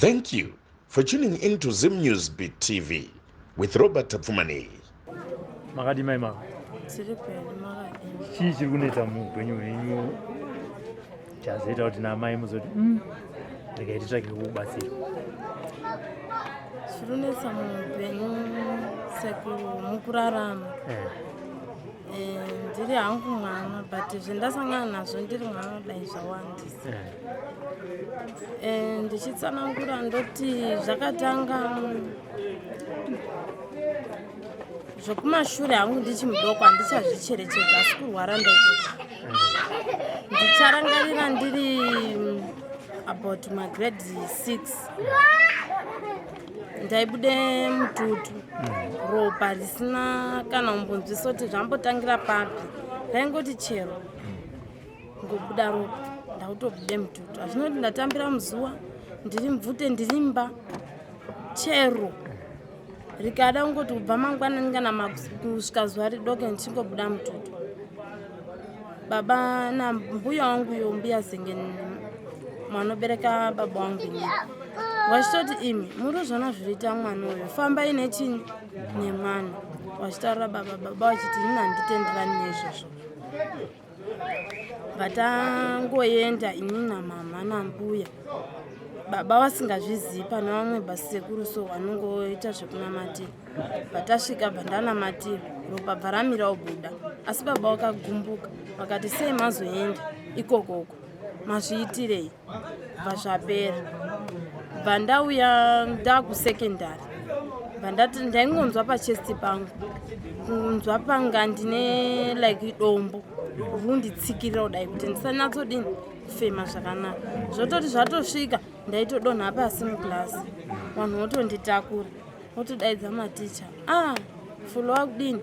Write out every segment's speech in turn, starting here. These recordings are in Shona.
Thank you for tuning in to Zim News Beat TV with Robert Tapfumaneyi. Makadii mai mama? Tiri pedu makadii. Chii chiri kunetsa muupenyu hwenyu chazoita kuti namai muzoti regai titsvake kubatsirwa? Chiri kunetsa muupenyu sekuru mukurarama. Ndiri hangu mwana but zvendasangana nazvo ndiri mwana dai zvawandisa. Ndichitsanangura ndoti zvakatanga zvekumashure hangu ndichi mudoko handichazvicherechedza asi kurwara ndaitoti ndicharangarira ndiri about magrade 6 ndaibude mututu ropa risina kana kumbonzwisa kuti zvambotangira papi raingoti chero ngobuda ropa ndakutobude mututu hazvinoti ndatambira muzuva ndiri mvute ndiri mba chero rikada kungoti kubva mangwanani kana kusvika zuva ridoke ndichingobuda mututu baba nambuya wangu yo mbuya zenge mwanobereka baba wangu ini wachitoti imi muri kuzviona zviriita mwana uyu fambai nechinyi nemwana wachitaurira baba baba wachiti ini handitenderani neizvozvo vatangoenda ini namama nambuya baba vasingazvizivi pane vamwe basekuru so vanongoita zvekunamatira vatasvika bva ndanamatira ropa bva ramira obuda asi baba vakagumbuka vakati sei mazoenda ikokoko mazviitirei bva zvapera bva ndauya ndakusekendari bva ndati ndaingonzwa pachesti pangu kunzwa panga ndine like dombo runditsikirira kudai kuti ndisanyatsodini kufema zvakanaka zvototi zvatosvika ndaitodonha pasi muklasi vanhu votonditakura votodaidza maticha ah fulo wakudini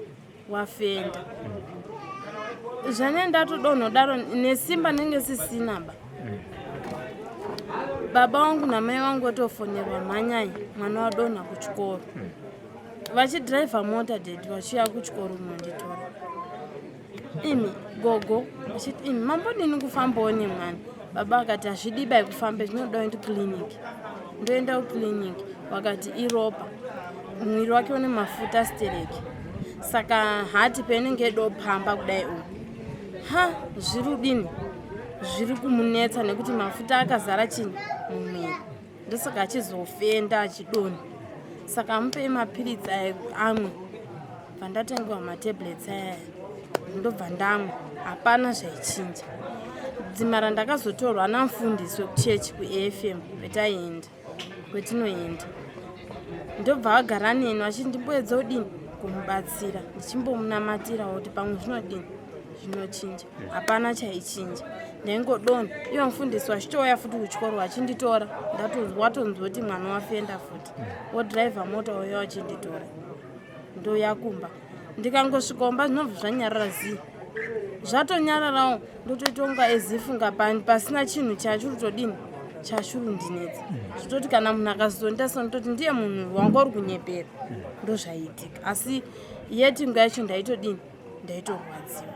wafenda zvane ndatodonhodaro nesimba nenge sisina ba baba wangu namai wangu votofonerwa mhanyai mwana wadonha kuchikoro vachidhiraivha mota dedi vachiuya kuchikoro unonditora imi gogo vachiti imi mambodini kufambawo nemwana baba vakati hazvidi bai kufamba zvinoda uende kuclinic ndoenda kuclinic vakati iropa mwiri wake une mafuta stereki saka hati painenge dopamba kudai u ha zviri kudini zviri kumunetsa nekuti mafuta akazara chini mumwiri ndosaka achizofenda achidonha saka mupei mapiritsi amwe bva ndatengewa matablets aya ndobva ndamwa hapana zvaichinja dzimara ndakazotorwa namufundisi wekuchechi kuafm kwetaienda kwetinoenda ndobva vagara neni vachindimboedza kudini kumubatsira ndichimbomunamatirawo kuti pamwe zvinodini zvinochinja hapana chaichinja ndaingodonha ivo mufundisi vachitouya futi kuchikoro vachinditora watonzwa kuti mwana wafenda futi wodhiraivha mota uya wachinditora ndouya kumba ndikangosvika kumba zvinobva zvanyarara zii zvatonyararawo ndotoita kunga ezifunga pasina chinhu chachiri todini chashurundinetsa zvitoti kana munhu akazonda so ndototi ndiye munhu wanga uri kunyepera ndozvaiitika asi yeti nguva yacho ndaitodini ndaitorwadziwa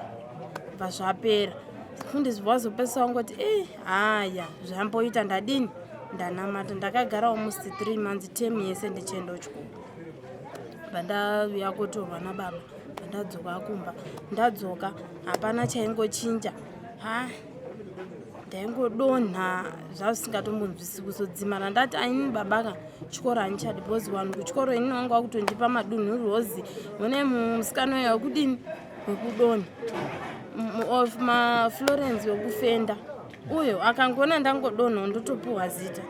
bva zvapera mufundisi wazopesa wangoti e haya zvamboita ndadini ndanamata ndakagara almost 3 months term yese ndichienda kuchikoro bva ndauya kotorwa nababa bva ndadzoka kumba ndadzoka hapana chaingochinja ha ndaingodonha zvazvisingatombonzwisi kuzodzimara ndati aini babaka chikoro handichadi because vanhu kuchikoro ini wangu wakutondipa madunhu rose one musikana uya wekudini wekudonha of maflorence wekufenda uyo akangoona ndangodonha ndotopiwa zita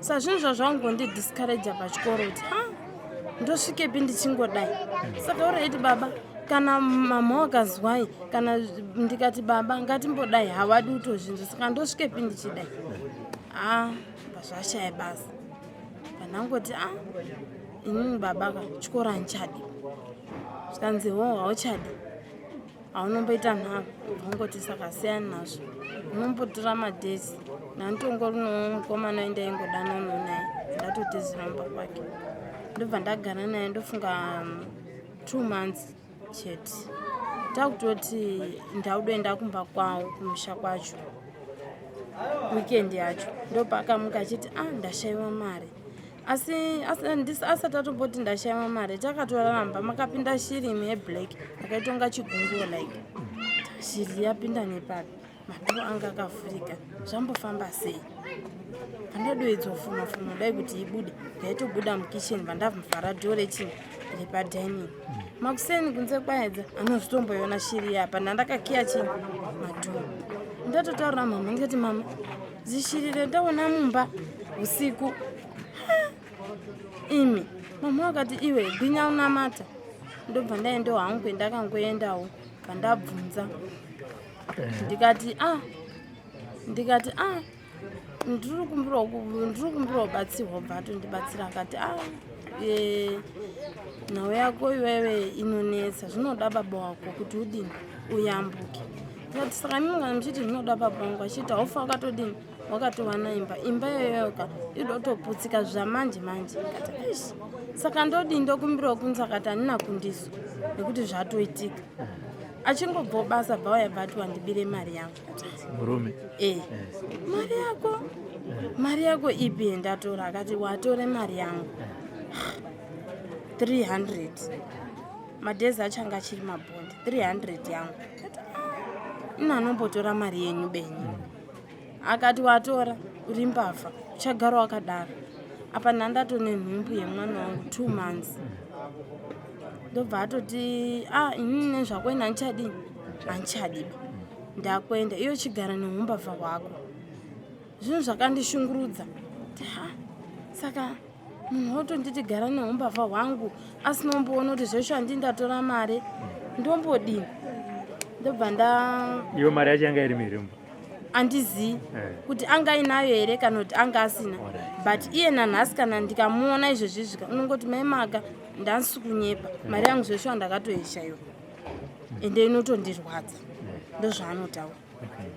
sa zvinhu zvazvangondidiscouraja pachikoro kuti ha ndosvikepi ndichingodai saka uraiti baba kana mama wakazwai kana ndikati baba ngatimbodai havadi kutozvinzwa saka ndosvikepi ndichidai a zvashaya basa vandangoti a inini baba ka chikoro handichadi zvikanzi ho hauchadi haunomboita nharo vangoti saka siyani nazvo unombotora madhezi nanditongori nomukomana waindaingodanana naye ndatotizira mumba kwake ndobva ndagara naye ndofunga 2 months chete takutoti ndaudoenda kumba kwawo kumusha kwacho. Weekend yacho ndopaakamuka achiti, a ah, ndashaiwa mari. Asi asati atomboti ndashaiwa mari, takatoraramba makapinda shiri imwe yeblack yakaitonga chigunguo, like shiri yapinda nepapi? Madoor anga akavhurika, zvambofamba sei? Pandadoedzwa fuma fuma dai kuti ibude, yaitobuda mukitchen. Vandavhara door rechini, repadining. Makuseni kunze kwaedza, anozotomboiona shiri yapa ndandakakiya chini, madoor. Ndatotaurira mama, ndikati, "Mama, zishiri rendaona mumba usiku imi." Mama wakati, "Iwe gwinya unamata." Ndobva ndaendawo hangu kwendakangoendawo, vandabvunza, ndikati, "A," ndikati, "A, ndiri kumbirawo batsirwa." Bva atondibatsira, akati, "A, nhau yako iwewe inonetsa, zvinoda baba wako kuti udini, uyambuke." Ndikati, "Saka mimi kana muchiti zvinoda baba wangu?" Achiti, "Haufa wakatodini, wakatowana imba. Imba iyoyoka idotoputsika zvamanje manje." Ndikati, "Aish, saka ndodii? Ndokumbirawo kunzi." Akati, "Handina kundiso nekuti zvatoitika." Achingobvawo basa, bva bva ati, "Wandibire mari yangu." Murume? E, "Mari yako? Mari yako ipi yendatora?" Akati, "Watore mari yangu 300." Madhezi acho anga achiri mabhondi. 300 yangu. Akati, "Ah, ino anombotora mari yenyu benyu?" Akati, "Watora, uri mbavha, uchagara wakadaro." Apa ndandatone nhumbu yemwana wangu 2 months. Ndobva atoti, "A, ah, inini nezvakwena handichadini, handichadiba, ndakuenda. Iyo chigara neumbavha hwako." Zvinhu zvakandishungurudza. Ha, saka munhu wotonditi gara neumbavha hwangu, asinomboona kuti zvesho handii ndatora mari, ndombodini? Ndobva nda Iyo mari yacho yanga iri mirimbo? Handizii kuti anga inayo here kana kuti anga asina. But iye nanhasi kana ndikamuona izvezvizvi, unongoti, "Mai Maka, ndasi kunyepa, mari yangu zveshuwa ndakatoishayiwa, ende inotondirwadza." Ndozvaanotaura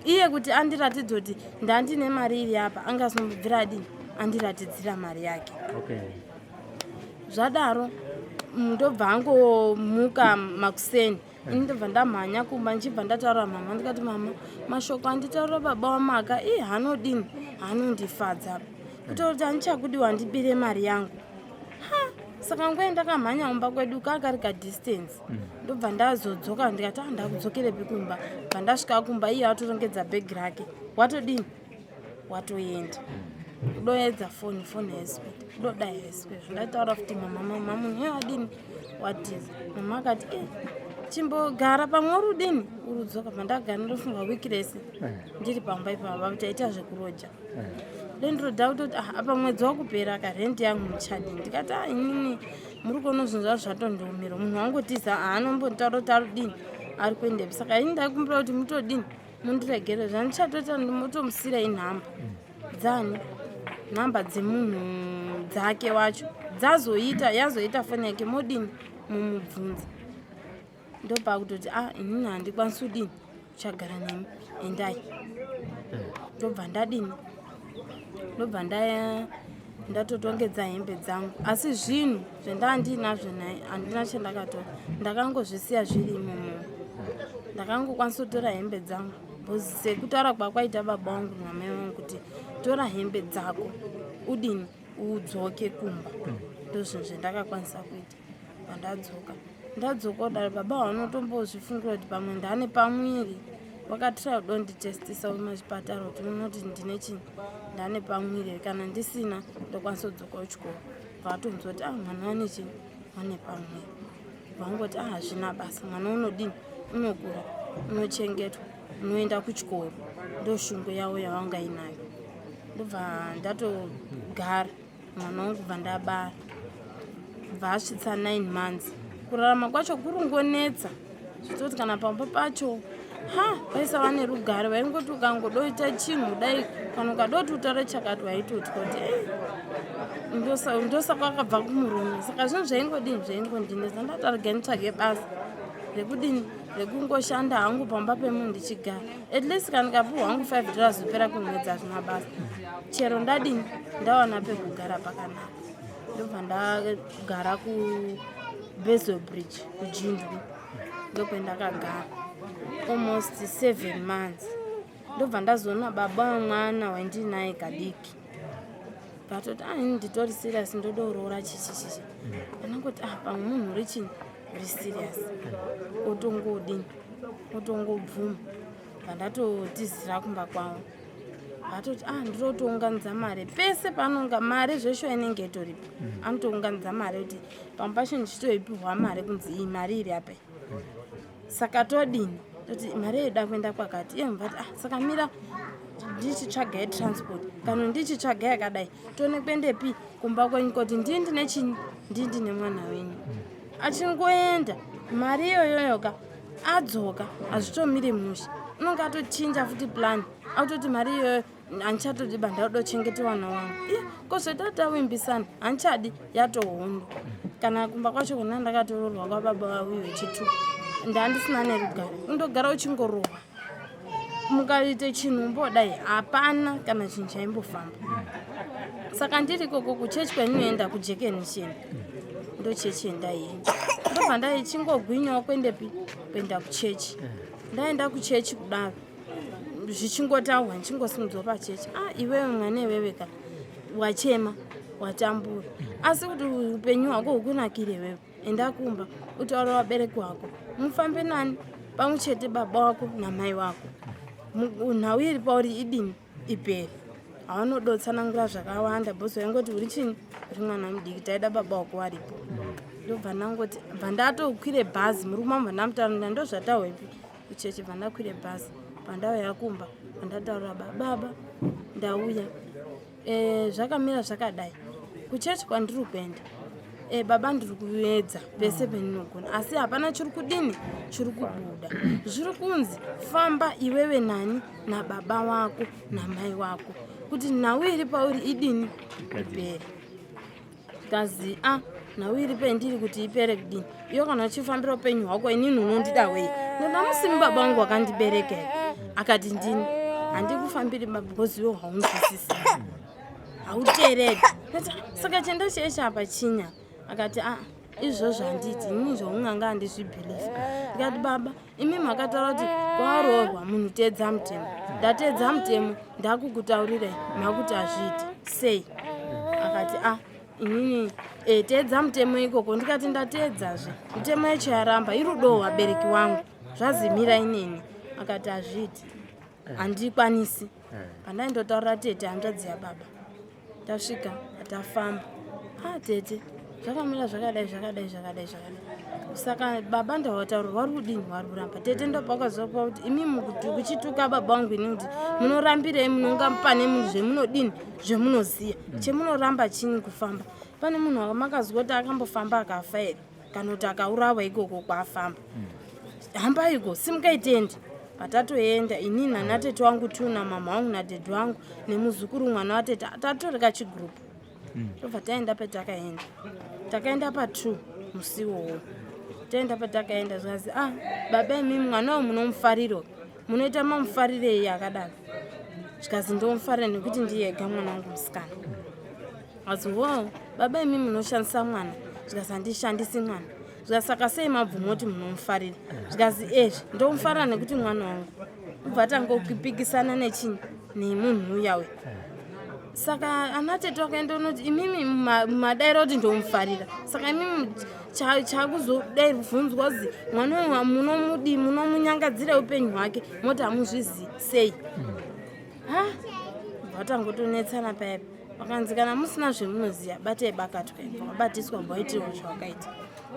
iye kuti andiratidze kuti ndandine mari iri apa, angasimbobvira adini andiratidzira mari yake. Zvadaro, ndobva angomuka makuseni, ini ndobva ndamhanya kumba, ndichibva ndataura mama, ndikati, "Mama, mashoko anditaura baba waMaka ii hanodini, hanondifadza, kutaura kuti handichakudiwa, handibire mari yangu." Ha, saka nguva ndakamhanya kumba kwedu kakari kadistance. Ndobva ndazodzoka, ndikati, "Ah, ndakudzokerepi kumba?" Bva ndasvika kumba, iye atorongedza bhegi rake, watodini, watoenda. Kudoedza foni, foni haisikuita, kudodai haisikuita. Zvandataura futi, "Mama, mama, munhu iye adini, watiza." Mama akati, "E, chimbogara, pamwe uri udini, uri udzoka." Pandagara, ndofunga wiki rese ndiri pamba ipapa, taita zvekuroja. Dendroda kutoti, "Ah, apa mwedzi wakupera ka, rendi yangu muchadini?" Ndikati, "A, inini muri kuona zvinhu zvazvo zvatondiomera. Munhu wangotiza, haanombonitaura kuti ari kudini, ari kuendepi. Saka ini ndaikumbira kuti mutodini, mundiregere. Zvandichatoita, ndimotomusira inhamba dzani, nhamba dzemunhu dzake wacho dzazoita, yazoita foni yake, modini, mumubvunza." Ndopakutoti, "A, ah, inini handikwanisi kudini, kuchagara nemi, endai." Ndobva ndadini, ndobva ndatotongedza hembe dzangu, asi zvinhu zvendaa ndiinazvo naye handina chandakatora, ndakangozvisiya zviri imomo. Ndakangokwanisa kutora hembe dzangu because sekutaura kwakwaita baba vangu namai vangu kuti tora hembe dzako udini, udzoke kumba, ndozvinhu zvendakakwanisa kuita. Pandadzoka, ndadzoka kudaro, baba vanotombozvifungira kuti pamwe ndane pamwiri. Vakatira kudonditestisa mumazvipatara kuti unoti ndine chii, ndane pamwiri. Kana ndisina, ndokwanisa kudzoka kuchikoro. Vatonzwa kuti, "Ah, mwana ane chii, ane pamwiri." Vangoti, "Ah, hazvina basa, mwana unodini, unokura, unochengetwa, unoenda kuchikoro." Ndoshungu yavo yavanga inayo. Ndobva ndatogara mwana wangu, bva ndabara, bva asvitsa 9 months. Kurarama kwacho kuringonetsa, zvitoti kana pamba pacho ha paisava nerugare. Waingoti ukangodoita chinhu dai, kana ukadoti utaure chakati, waitotya kuti, "Eh, ndosaka akabva kumurume." Saka zvinhu zvaingodini, zvaingondinetsa. Ndati, "Nditsvage basa rekudini, rekungoshanda hangu pamba pemunhu ndichigara. At least kana ndikapiwa hangu $5 kupera kwemwedzi, hazvina basa, chero ndadini, ndawana pekugara pakanaka." Ndobva ndagara kuBezo Bridge kuJindwi, ndokwendakagara almost 7 months. Ndobva ndazoona baba wemwana wandinaye kadiki, vatoti, "Ah, ini nditori serious, ndodoroora chichi chichi." Anangoti, "Ah, pamwe munhu uri chini, uri serious." Otongodini, otongobvuma. Bvandatotizira kumba kwavo. Vatoti, "Ah, ndirotounganidza mari." Pese paanonga mari zvesho inenge itoripo, anotounganidza mari kuti pamwe pacho ndichitoipiwa mari kunzi iyi mari iri apa. Saka todini? Toti mari yeida kuenda kwakati. Iye mubvati, "Ah, saka mira ndichitsvagai transport kana ndichitsvaga yakadai, tione kuendepi kumba kwenyu." Koti ndii ndine chini, ndii ndine mwana wenyu. Achingoenda mari iyoyoyoka, adzoka hazvitomiri mushe, unonge atochinja futi plan, autoti mari iyoyo handichatodi ba, ndakudochengeta vana wangu. Iye kozveta tawimbisana, handichadi, yatohondo. Kana kumba kwacho kuna ndakatororwa kwababa vauyo wechitu, ndandisina nerugare, undogara uchingorohwa. Mukaite chinhu mbodai, hapana kana chinhu chaimbofamba. Saka ndiri ikoko kuchechi kwandinoenda kujekenisheni, ndo chechi yandaienda. Ndobva ndaichingogwinyawo kuendepi, kuenda kuchechi. Ndaenda kuchechi kudaro, zvichingotaurwa, ndichingosimudzwa pachechi, "Ah, iwewe mwana, iwewe ka wachema, watambura, asi kuti upenyu hwako hukunakire, iwewe enda kumba utaura vabereki wako, mufambe nani pamwe chete, baba wako namai wako. Nhau iri pauri idini, ipere." Havanodotsanangura zvakawanda bhosi, waingoti uri chini, uri mwana mudiki, taida baba wako waripo. Ndobva ndangoti, bva ndatokwire bhazi, muri kumamba ndamutaurira ndo zvatahwepi kuchechi. Bva ndakwire bhazi, pandauya kumba, pandataurira baba, "Ndauya, zvakamira zvakadai kuchechi kwandiri kuenda. Baba, ndiri kuedza pese pendinogona, asi hapana chiri kudini, chiri kubuda. Zviri kunzi famba iwewe nani, nababa wako namai wako, kuti nhau iri pauri idini, ipere." Kazi, "A, nhau iri pendiri kuti ipere kudini? Iyo kana uchifambira upenyu hwako, inini unondida wei? Ndoda musimi baba vangu wakandibereka here?" Akati, "Ndini handikufambiri baba, because iwe haunzwisisi, hauteereri." Ndati, "Saka chenda cheshe apa chinya?" Akati, "A, izvozvo handiti, inini zvaunganga handizvibhilivhi." Ndikati, "Baba, imi makataura kuti kwaroorwa munhu teedza mutemo. Ndateedza mutemo, ndakukutaurirai, makuti hazviiti sei?" Akati, "A, inini teedza mutemo ikoko." Ndikati, "Ndateedzazve mitemo yacho, yaramba. Irudo vabereki wangu, zvazimira inini." Akati, "Hazviiti, handikwanisi." Pandaindotaurira tete, hanzvadzi yababa, tasvika, tafamba, "A, tete, zvakamira zvakadai, zvakadai, zvakadai, zvakadai. Saka baba ndawataura, vari kudini? Vari kuramba." Tete ndopakazopa kuti, "Imi kuchituka baba vangu ini kuti munorambirei? Munonga pane munhu zvemunodini, zvemunoziya, chemunoramba chini kufamba? Pane munhu wamakazwa kuti akambofamba akafa here, kana kuti akaurawa ikoko kwaafamba? Hambaiko, simukai tende." Patatoenda inini nanatete wangu tu, namama wangu, nadhedhi wangu, nemuzukuru mwana watete, tatoreka chigurupu, tobva taenda. Patakaenda, takaenda pa2 musi iwowo. Taenda, patakaenda zvikazi, "Ah, baba imimi, mwana uyu munomufariro, munoita mamufarirei akadaro?" Zvikazi, "Ndomufarira nekuti ndiyega mwana wangu musikana." Azi, "Wo, baba imi munoshandisa mwana." Zvikazi, "Handishandisi mwana." Zvikazi, "Saka sei mabvuma kuti munomufarira?" Zvikazi, "Ezvi ndomufarira nekuti mwana wangu." Ubva tangopikisana nechini, nemunhu uyawe. Saka ana tete wakaenda unoti, "Imimi madaira kuti ndomufarira, saka imimi chakuzodai bvunzwa zi mwana uyu munomudi, munomunyangadzira upenyu hwake, moti hamuzvizi sei?" Ha, vatangotonetsana paipa. Vakanzi, "Kana musina zvemunoziva, batai bakatwa." Vabatiswa, bwaitirwa zvavakaita.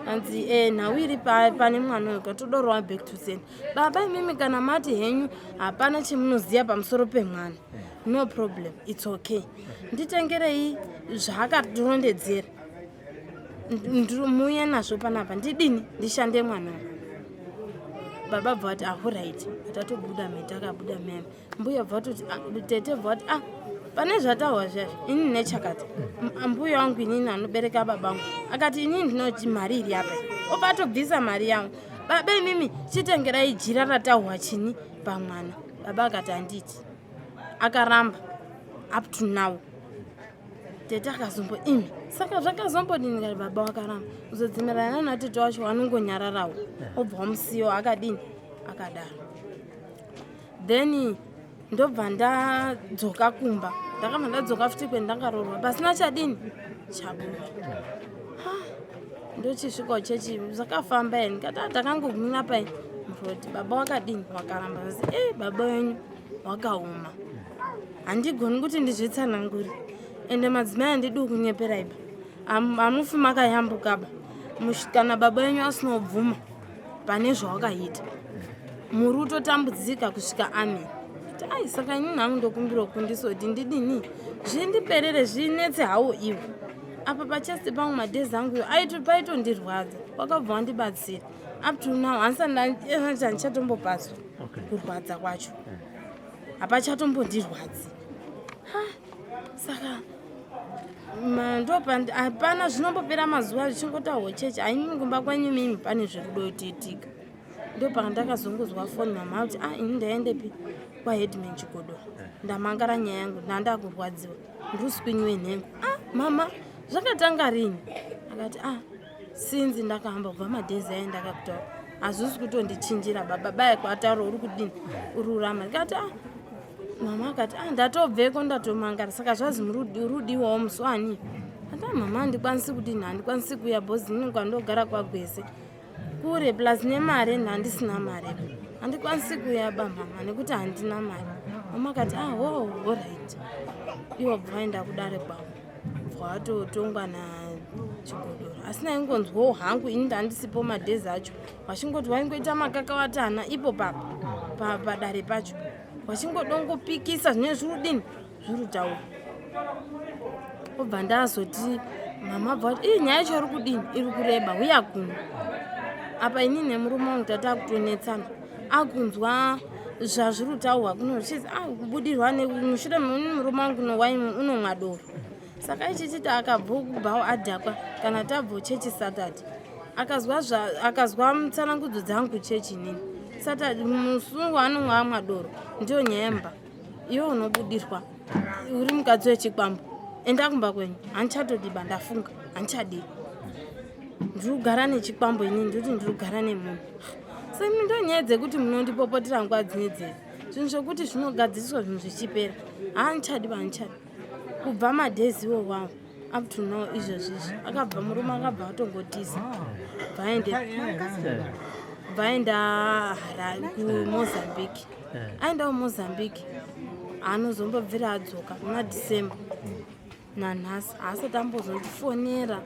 Anzi, "Nhau iri pane mwana uyu katodorwa back to send. Baba imimi, kana mati henyu hapana chemunoziva pamusoro pemwana, no problem, it's okay. Nditengerei zvaakatirondedzera, muuye nazvo panapa, ndidini, ndishande mwana uyu." Baba bva vati, "Alright." Atatobuda mhete, akabuda meme. Mbuya bva vatoti, "Ah," tete bva vati, "Ah, pane zvataurwa zviyazvi, inini nechakati. Mbuya wangu inini anobereka baba vangu akati inini ndinoti mari iri apa, obva atobvisa mari yangu. Baba imimi, chitengerai jira rataurwa chini pamwana." Baba akati, "Handiti." Akaramba up to now. Tete akazombo, "Imi, saka zvakazombodini?" Kati baba wakaramba kuzodzimirana natete wacho, wanongonyararawo, obva wamusiyiwo akadini, akadaro. Then Ndobva ndadzoka kumba, ndakabva ndadzoka futi kwendangaroorwa pasina chadini chabuda. Ndochisvika chechi zvakafamba here, ndikati ah, takangogumira pai murodi. Baba wakadini? Wakaramba. Zi e baba wenyu wakaoma, handigoni kuti ndizvitsanangure, ende madzimai handidi kunyepera iba, hamufi makayambukaba kana baba wenyu asina kubvuma pane zvawakaita, muri utotambudzika kusvika amen. Ai, saka inini hangu ndokumbira kundisoti ndidini, zvindiperere, zvinetse hawo iwo apa pachest pangu. Madhezi angu paitondirwadza, wakabva wandibatsira. Up to now handisati handichatombopaswa kurwadza kwacho, hapachatombondirwadzi. Saka hapana zvinombopera mazuva zvichingotaurwa chechi, haimi kumba kwenyu mimi pane zviri kudotiitika. Ndopandakazongozwa foni, mama kuti, ah, ini ndaendepi kwaheadman Chigodora, ndamangara nyaya yangu, ndandakurwadziwa, ndiri nhengo. Ah, mama, zvakatanga rini? Akati, ah, sinzi ndakahamba kubva madhezi aya ndakakutaura, hazvisi kutondichinjira baba baya kwataura uri kudini, uri urama. Ndikati, ah, mama. Akati, ah, ndatobveko, ndatomangara. Saka zvazi rudiwawo musi wani? Ati, ah, mama, handikwanisi kudini, handikwanisi kuuya bhozi, inini kwandogara kwaGwese kure, plus nemari handisina mari, handikwanisi kuuya ba mama, nekuti handina mari. Mama akati, ah, ho, alright. Iwo bva vaenda kudare kwavo, bva watotongwa naChigodora. Asi naingonzwawo hangu ini ndandisipo madhezi acho, vachingoti waingoita makakawatana ipo papa padare pacho, vachingodongopikisa zvinenge zviri kudini, zviri kutaura. Obva ndazoti mama bva kuti, ii, nyaya yacho iri kudini, iri kureba, uya kuno. Apa inini nemurume wangu tata kutonetsana, akunzwa zvazviri kutaurwa kuno, zvichizi, ah, kubudirwa mushure. Murume wangu unomwa doro, saka ichichiti akabva kubhawa adhakwa, kana tabva chechi Saturday, akazwa mutsanangudzo dzangu kuchechi inini Saturday, musi waanonga amwa doro, ndiyo nyaya yemba. Iwe unobudirwa uri mukadzi wechikwambo, enda kumba kwenyu, handichatodiba, ndafunga handichadii, ndiri kugara nechikwambo inini, ndikuti ndiri kugara nemunhu. Semi ndo nyaya dzekuti munondipopotera nguva dzine dzese, zvinhu zvokuti zvinogadziriswa, zvinhu zvichipera. Handichadiba, handichadi. Kubva madhezi iwo wawo up to now izvozvizvi, akabva murume akabva atongotiza, bvaenda Harare, kuMozambique. Aenda kuMozambique, anozombobvira adzoka muna December. Nanhasi haasati ambozondifonera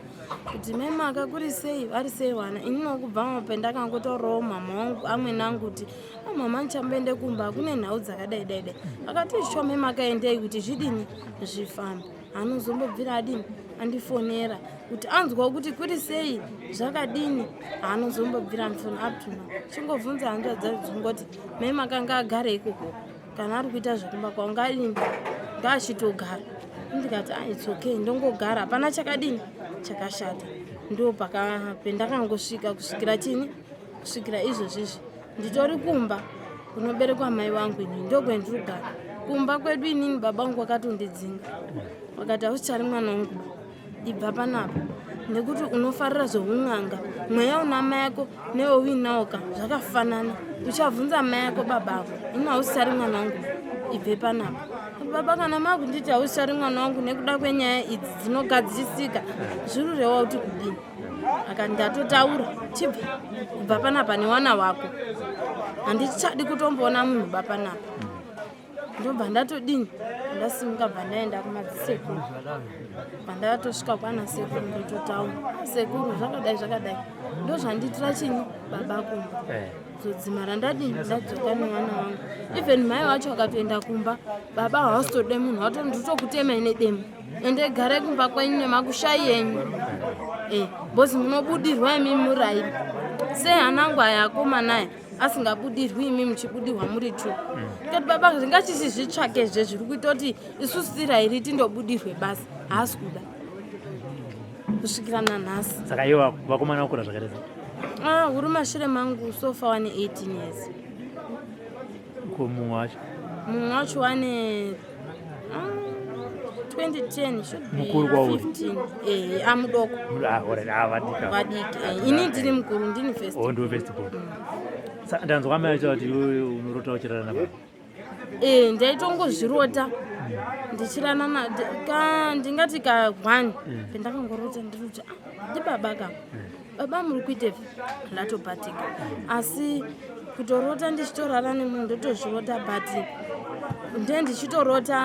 kuti mai Maka kuri sei, vari sei wana. Ini nokubva mapendakangotaurawo mama wangu amweni angu kuti, "Ah, mama, ndichamboende kumba, kune nhau dzakadai dai dai." Akati, sho, mai Makaendei kuti zvidini, zvifambe. Anozombobvira adini andifonera kuti anzwa kuti kuri sei, zvakadini? Haanozombobvira andifona up to now. Chingobvunza hanzvadzi dzingoti mai Makanga agare ikoko, kana ari kuita zvekumba kwavo ngadini, ngaachitogara. Ndikati, ah, it's okay, ndongogara, hapana chakadini chakashata. Ndo pendakangosvika kusvikira chini, kusvikira izvozvizvi nditori kumba kunoberekwa mai vangu. Inini ndokwendiri kugara kumba kwedu. Inini baba vangu vakatondidzinga, vakati, hausichari mwana wangu ba, ibva panapa, nekuti unofarira zveun'anga, mweya una mai ako newe uinawoka zvakafanana, uchabvunza mai ako baba ako. Ini hausichari mwana wangu, ibve panapa. Baba, kana makunditi hausichari mwana wangu nekuda kwenyaya idzi dzinogadzirisika, zviri rewa kuti kudini? Akati, ndatotaura, chibva kubva panapa newana wako, handichadi kutomboona munhu ba panapa. Ndobva ndatodini, ndasimuka, bva ndaenda kumadzisekuru, bva ndatosvika kwana sekuru, ndototaura, "Ah, sekuru, zvakadai zvakadai, ndozvandiitira chinyi baba kumba." Zodzima randadini, ndadzoka nemwana wangu. Even mai wacho akatoenda kumba, baba havasitode munhu, wato nditokutema nedemo, ende garai kumba kwenyu nemakushai enyu, bhozi munobudirwa imi murai sei, hanangu aya akomana aya asingabudirwi, imi muchibudirwa muri two. Tikati, baba, zvingachisi zvitsvakezve zviri kuita kuti isusu tirairi tindobudirwe basi. Haasi kuda kusvikira nanhasi. Saka ivo vakomana vakura zvakaita sei? Ah, uri mashure mangu so far wane 18 years. Ko mumwe wacho? Mumwe wacho wane, ah, 2010 should be. Mukuru kwauri? 15, amudoko. Ah, alright, ah, vadika. Vadiki. Ini ndiri mukuru, ndini first. Oh, ndiwe first born. Saka ndanzwa mai vacho vati iwewe unorota uchirara nababa. E, ndaitongozvirota ndichiranana ka ndingati ka one pendakangorota ndiri kuti ah, ndibaba ka baba muri kuitepi ndatobatika asi kutorota ndichitorara nemunhu ndotozvirota but nde ndichitorota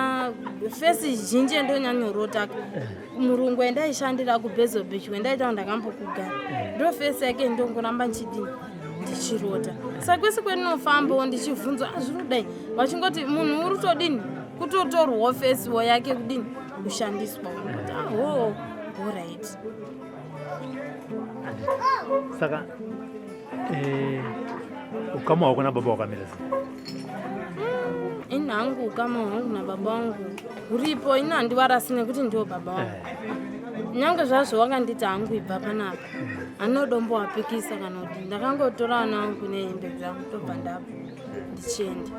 fesi zhinji yandonyanyorota murungu wendaishandira kubezo beach wendaita ndakambokugara ndo fesi yake ndongoramba ndichidini ndichirota saka kwese kwendinofambawo ndichibvunzwa ah, zviri kudai vachingoti munhu uri kutodini kutotorwawo fesiwo yake kudini kushandiswa unoti aho ah, orit saka eh, ukama hwako nababa wakamira sei ini hangu ukama hwangu nababa wangu huripo ini handivarasi nekuti ndiwo baba wangu eh. nyange zvazvo wakanditi hangu ibva panapa anodombowapikisa kana kuti ndakangotora vana vangu nehembe dzangu tobva ndabva ndichienda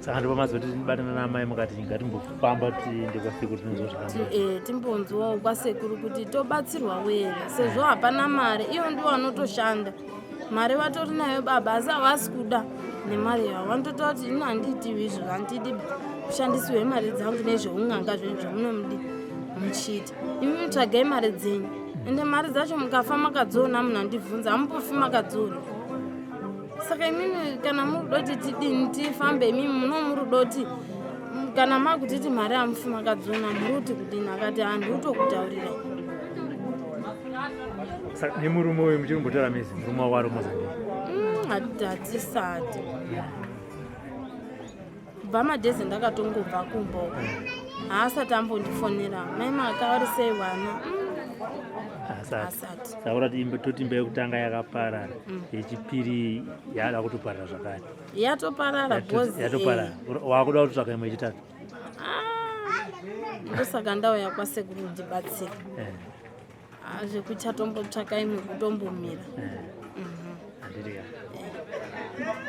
saka ndipo mazoti batana naamai mukati ngatimbofamba tiende kwasekuru tinonzwa zvakanaka eh, timbonzwawo kwasekuru kuti tobatsirwawo here sezvo hapana mari iyo ndiwo vanotoshanda mari vatori nayo baba asi havasi kuda nemari yavo vanototaura kuti ini handiitiwi izvo handidi kushandisirwe mari dzangu nezveun'anga zvenyu zvamunomudi muchiita imi mutsvagai mari dzenyu ende mari dzacho mukafa makadziona munhu andibvunza hamupofi makadziona saka imimi kana muri kuda kuti tidini tifambe imimi muno muri kuda kuti kana makutiti mari amufi makadziona muri kuti kudini akati handi utokutaurirai saka nemurume uyu muchiri kumbotaura mese murume wako ari mozambique hatisati kubva madhezi ndakatongobva kumba uko haasati ambondifonera mai maka vari sei vana asati saka urati imba toti imba yekutanga yakaparara yechipiri yaada kutoparara zvakare yatoparara because yatoparara wakuda kutotsvaka imwe yechitatu Ah, ndosaka ndauya kwasekuru ndibatsira Eh, Ah, zvekuchatombotsvaka imwe kutombomira eh. Handiti ka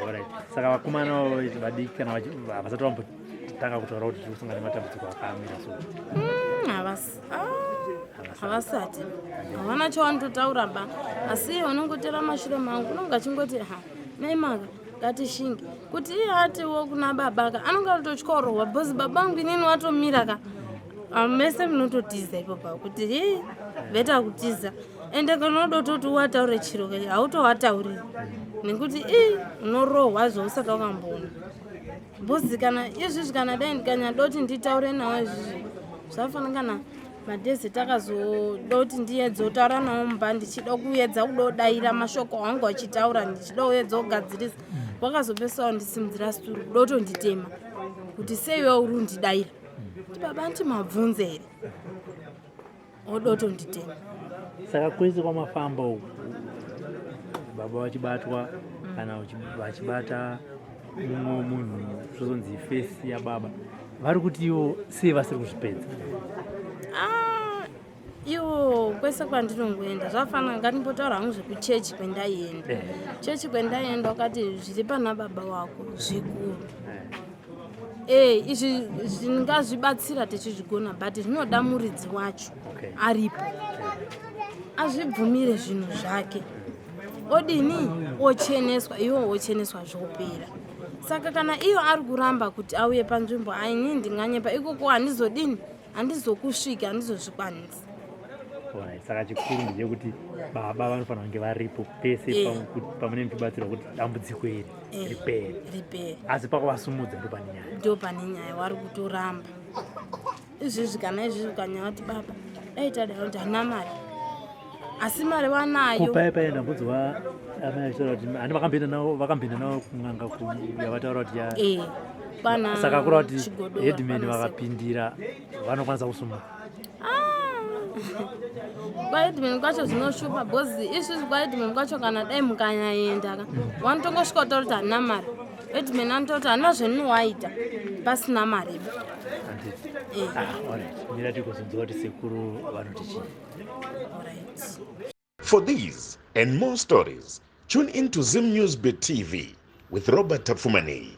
Alright. Saka vakomana vadiki kana havasati vambotanga kutaura kuti tiri kusangana nematambudziko akamira so. Havasati. Havana chavanototaura ba. Asi iye unongotera mashure mangu unonge achingoti ha mai maka ngatishinge kuti iye atiwo kuna baba ka anonge atotya because baba vangu inini watomira ka ah, mese munototiza ipo pa kuti hii beta kutiza ende kana udototi uwataure chiro ke hautowatauriri nekuti ii unorohwa zvausati wakamboona bhozi kana izvizvi kana dai ndikanyadoti nditaure nawo izvizvi zvafanira kana madhezi takazoda kuti ndiyedze kutaura nawo mumba ndichida kuyedza kuda kudaira mashoko angu achitaura ndichida kuyedza kugadzirisa wakazopesao ndisimudzira situru kuda kutonditema kuti seiwe uri undidaira kuti baba nditi mabvunze here odotonditema saka kwese kwamafamba uku baba vachibatwa kana vachibata mumwe munhu zvozonzi fesi yababa vari kuti ivo sei vasiri kuzvipedza ah, iwo kwese kwandinongoenda zvafanira ngandimbotaura hangu zvekuchechi kwendaienda eh. chechi kwendaienda wakati zviri pana baba wako zvikuru eh. Eh, izvi zvingazvibatsira tichizvigona but zvinoda muridzi wacho okay. aripo azvibvumire zvinhu zvake odini ocheneswa iwo ocheneswa zvopera saka kana iyo ari kuramba kuti auye panzvimbo aini ndinganyepa ikoko handizodini handizokusviki handizozvikwanisi saka chikuru ndechekuti baba vanofanira kunge varipo pese eh. pamunenge muchibatsirwa kuti dambudziko iri eh, ripere ripere asi pakuvasumudza ndo pane nyaya ndo pane nyaya wari kutoramba izvezvi kana izvezvi ukanyaya kuti baba dai tadai kuti hana mari asi mari wanayo paye paye ndambonzwa amai achitaura kuti handi vakamboenda navo vakamboenda navo kun'anga yavataura kuti ya eh, pana saka kureva kuti headman vakapindira vanokwanisa kusumuka ah. kwaheadman kwacho zvinoshupa bcause isusu kwaheadman kwacho kana dai mukanyaenda ka wanotongosvika kutaura kuti handina mari headman anotaura kuti handina zveninowaita pasina mari eh. ah, mira tikuzonzwa kuti sekuru vanoti chii For these and more stories, tune in to Zim News Bit TV with Robert Tafumani.